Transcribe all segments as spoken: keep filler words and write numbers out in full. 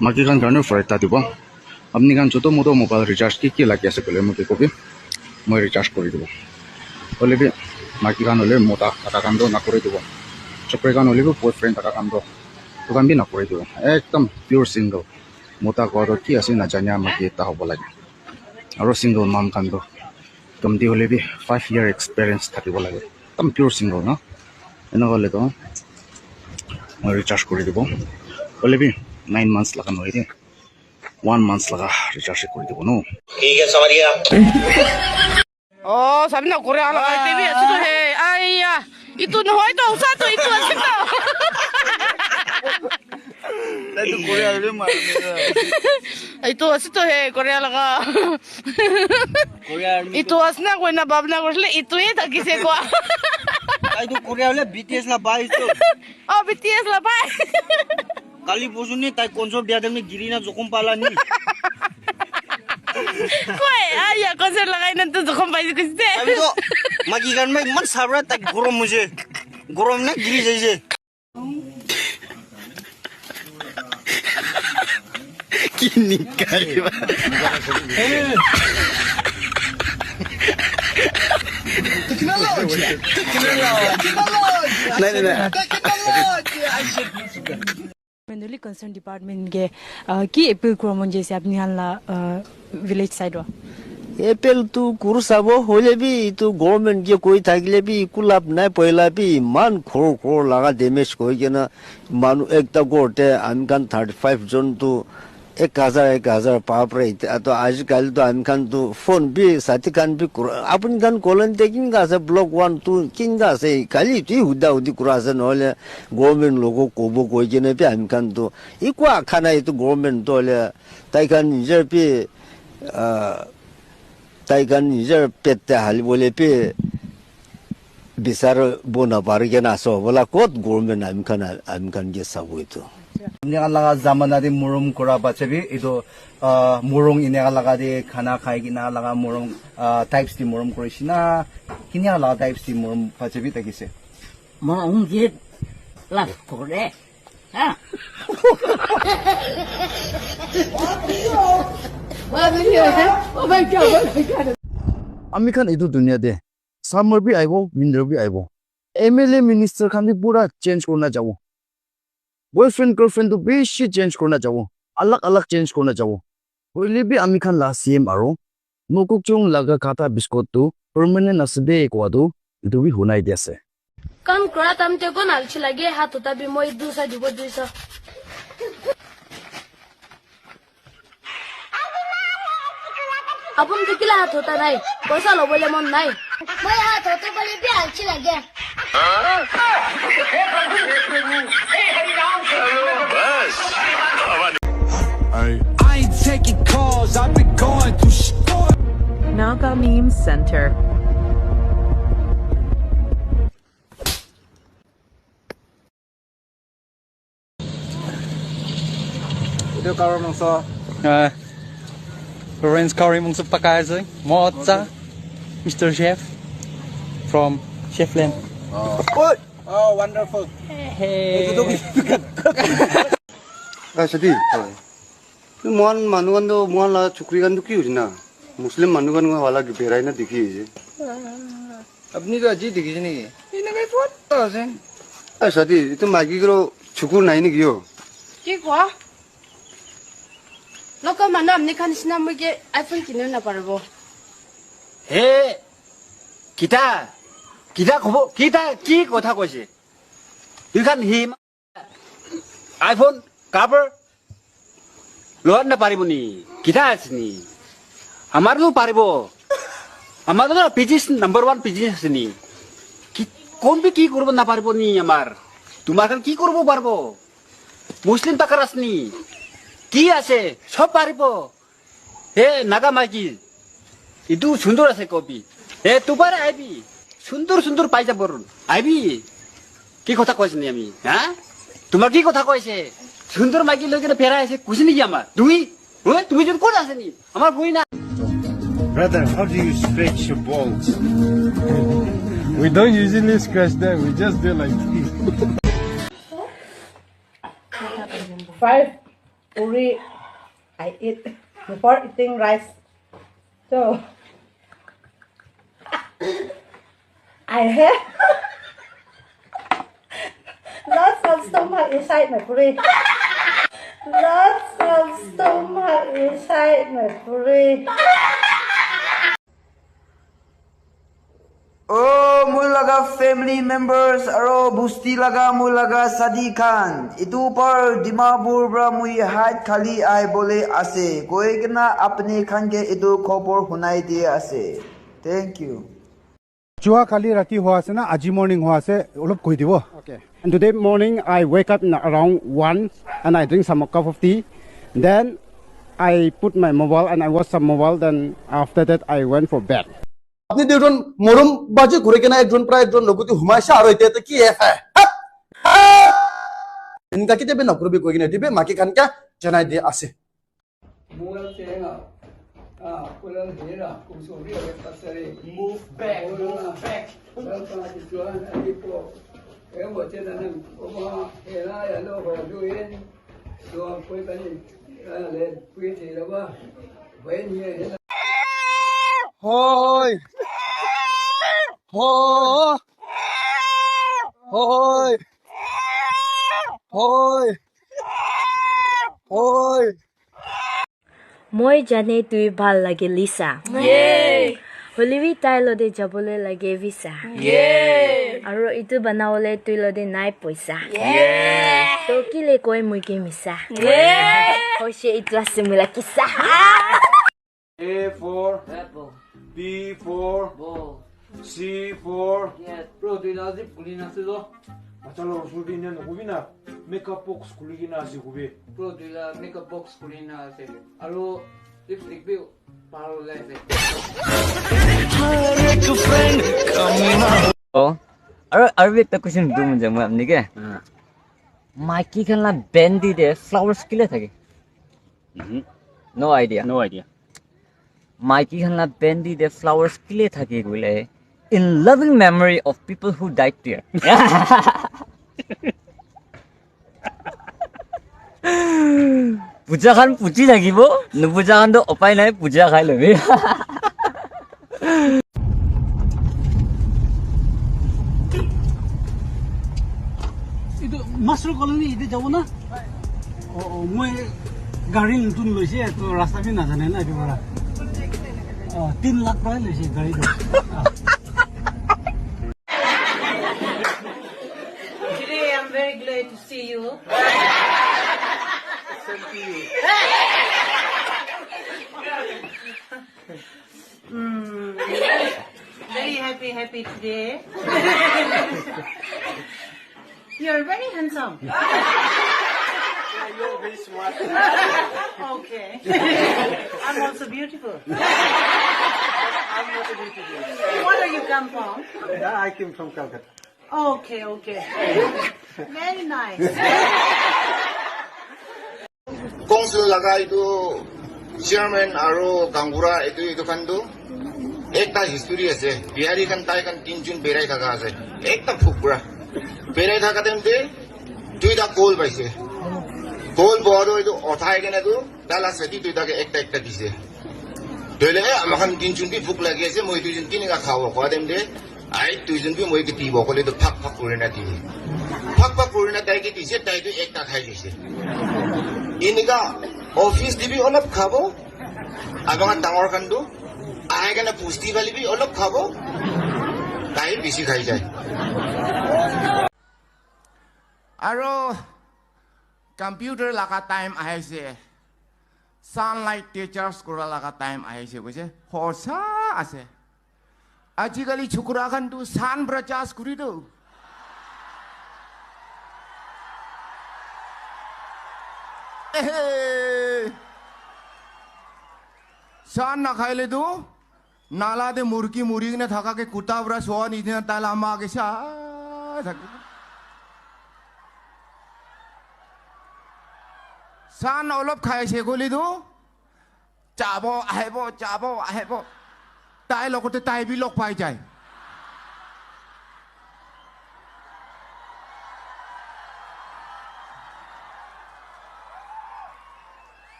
Maiki khan karne free ekta dibo. Apni khan joto moto mobile recharge ki ki lagi ase koile moike kobi. Moi recharge kuri dibo. Hoile bi maiki khan hoile mota thaka khan toh nakuri dibo. Chokri khan hoile bi boyfriend thaka khan toh etu khan bi nakuri dibo. Ekdam pure single. Mota koa toh ki ase najania maiki ekta hobo lage. Aro single mom khan toh kamti hoile bi five year experience thakibo lage. Ekdam pure single na. Enaka hoile toh moi recharge kuri dibo. Hoile bi nine months laga nohoi de. One months laga recharge kuri dibo no. Oh, sabi na Korea laga ite bi ase to he. Aiya, itu nohoi to, usa to, itu ase to. Itu ase to he, Korea laga. Itu ase na koi na bab na koi sile, itu ye thakise kwa. Itu Korea le B T S la bai to. Oh, B T S la bai. Kali bosu ni tai concert dia dem ni giri na jokhom pala ni. Koi, aiya, concert lagai na tu jokhom pai koi se. Abi to, maiki khan mai man sabra tai gorom hoise. Gorom na giri jaise. Ki nikai ba? Technology, technology, technology. Nai, nai, nai. Technology. Government hoile concern department ke, ah, ki appeal kura mon jaise apni khan la, ah, village side wa? Appeal tu kuru sabo, hoile bi itu government ke koi thakile bi iku lab nai, poila bi iman khor khor laga damage koi kena manu ekta ghor te ami khan thirty five jon tu ek hazar, ek hazar pa pra ite, ato aji kali tu ami khan tu phone bi sati khan bi kura, apni khan colony te kinka ase, block one, two kinka ase, kali tu huda hudi kura ase, nohole government logo kobo koi kena bi ami khan tu ikwa khana itu government to le tai khan nijer pi, ah, tai khan nijer pet te hali bole pi bisar bo na pari kena aso bola kot government ami khan, ami khan ke sabo itu. Ine laga zamana de murum kura bache bi itu, ah, murung ine laga de khana khai kena laga murung, ah, types de murum kuri shina kine laga types de murum bache bi takise. Murung je love kore. Ha? Ami khan etu dunia te summer bi aibo, winter bi aibo. M L A minister khan bi pura change kurina jabo. Boyfriend girlfriend tu bishi change kurina jabo. Alag alag change kurina jabo. Hoile bi ami khan la C M aro Mokokchung laga kata biscuit tu permanent ase de kowa tu etu bi hunai di ase. Kam kura time te kon alchi lage, hat hota bi moi dusa dibo duisa. Apun tu kila hat hota nai? Poisa lobole mon nai. Moi hat hota bole bi alchi lage. I, I ain't taking calls, I've been going through shit. Naga Meme Center. Itu curry mangso. Ah, orange curry mangso pakai ase. Mocha. Mister Chef from Chefland. Oh. Oh, wonderful. Hey. Ah, sadi. Mohan manu khan tu, mohan la chukri khan tu ki hoise na? Muslim manu khan wala ki berai na dikhi hoise. Apni tu aji dikhi ase niki? Enakai kot ase. Ah, sadi, itu maiki koro chukur nai niki yo? Ki koa? Local manu amni khan nisina moi ke iPhone kini na paribo. He, kita, kita kobo, kita ki kotha koise? You can him iPhone cover loa na paribo ni? Kita ase ni? Amar tu paribo. Amar tu business number one business ase ni? Ki, kon bi ki koribo na paribo ni amar? Tumar khan ki koribo paribo? Muslim takar ase ni? Ki ase? Sob paribo. He, Naga maiki, itu sundor ase kobi. He, tubar aibi. Sundor, sundor pai jabo. Aibi. Ki kotha koise ni ami? Ha? Tumar ki kotha koise? Sundor maiki loi kena berai ase, kusi niki amar? Tumi? Oi, tumi jodi kot ase ni? Amar boi na. Brother, how do you scratch your balls? We don't usually scratch them, we just do like this. Five. Puri I eat before eating rice. So I have lots of stomach inside my puri. Lots of stomach inside my puri. Oh, moi laga family members aro busti laga moi laga sadi khan. Itu par Dimapur pra moi hat khali ahibole ase. Koi kena apni khan ke itu khobor hunai di ase. Thank you. Jua kali rati hua ase na, aji morning hua ase, olop koi dibo. Okay. And today morning, I wake up in around one and I drink some cup of tea. Then I put my mobile and I watch some mobile. Then after that, I went for bed. Apni duijon morom baji kuri kena ekjon pra ekjon logot te humaise aro etia te ki hai? Hat! Hat! Enka ketia bi nakuribi koi kena dibi, maki khan ke janai di ase. Move back, move back. Hoi. Ho. Hoi. Hoi. Hoi. Moi jane tui bhal lage Lisa. Yay! Hoilebi tai lode jabole lage visa. Yay! Aro itu banabole tui lode nai poisa. Yay! To kile koi moi ke misa. Yay! Hoise itu ase moi la kisa. A for apple. B for ball. C for cat. Bro, tui la zip kuli na ase to. Bacha lo osor te enia nakobi na. Makeup box khuli kena ase kobi. Bro, tui la makeup box khuli na ase. Aro lipstick bi bhal ulai ase. Oh, aro, aro bi ekta question sudu mon jai moi apni ke. Maiki khan la bendi te flowers kile thake? No idea. No idea. Maiki khan la bendi te flowers kile thake koile, in loving memory of people who died there. Puja khan puji thakibo, nupuja khan to upai nai, puja khai lobi. Itu Master Colony itu jabo na? Oh, oh, moi gari notun loise, to rasta bi najane na itu para. Oh, tin lakh para loise gari to. Ah. Today I'm very glad to see you. Same to you. Mm. Very happy, happy today. You're very handsome. Yeah, you're very smart. Okay. I'm also beautiful. I'm not beautiful. Where do you come from? Yeah, I came from Calcutta. Okay, okay. Very nice. Council laga etu chairman aru gangura etu, etu khan tu ekta history ase. Bihari khan tai khan tinjun berai thaka ase. Ekta phuk pura berai thaka time te duita kol paise. Kol boha tu etu uthai kena tu tai la sati duita ke ekta ekta dise. Toile, "Eh, ama khan tinjun bi bhuk lagi ase, moi duijon kenika khabo?" Koa time te, "Ai, duijon bi moi ke dibo," koile tu phak phak kuri na diye. Phak phak kuri na tai ke dise, tai tu ekta khai dise. Enika office te bi olop khabo, ama khan dangor khan tu, ahai kena bosti phale bi olop khabo, tai bishi khai jai. Aro computer laga time ahise. Sunlight te charge kura laga time ahise koise. Hosa ase. Ajikali chukura khan tu sun pra charge kuri do. Ehe. Sun nakhaile tu nala te murgi muri kena thaka ke kuta pra soa nishina tai la ama ke sai thake. Sun olop khai ase koile tu, jabo, ahibo, jabo, ahibo. Tai logote tai bi log pai jai.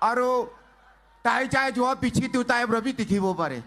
Aro tai jai jua piche tu tai para bi dikhibo pare.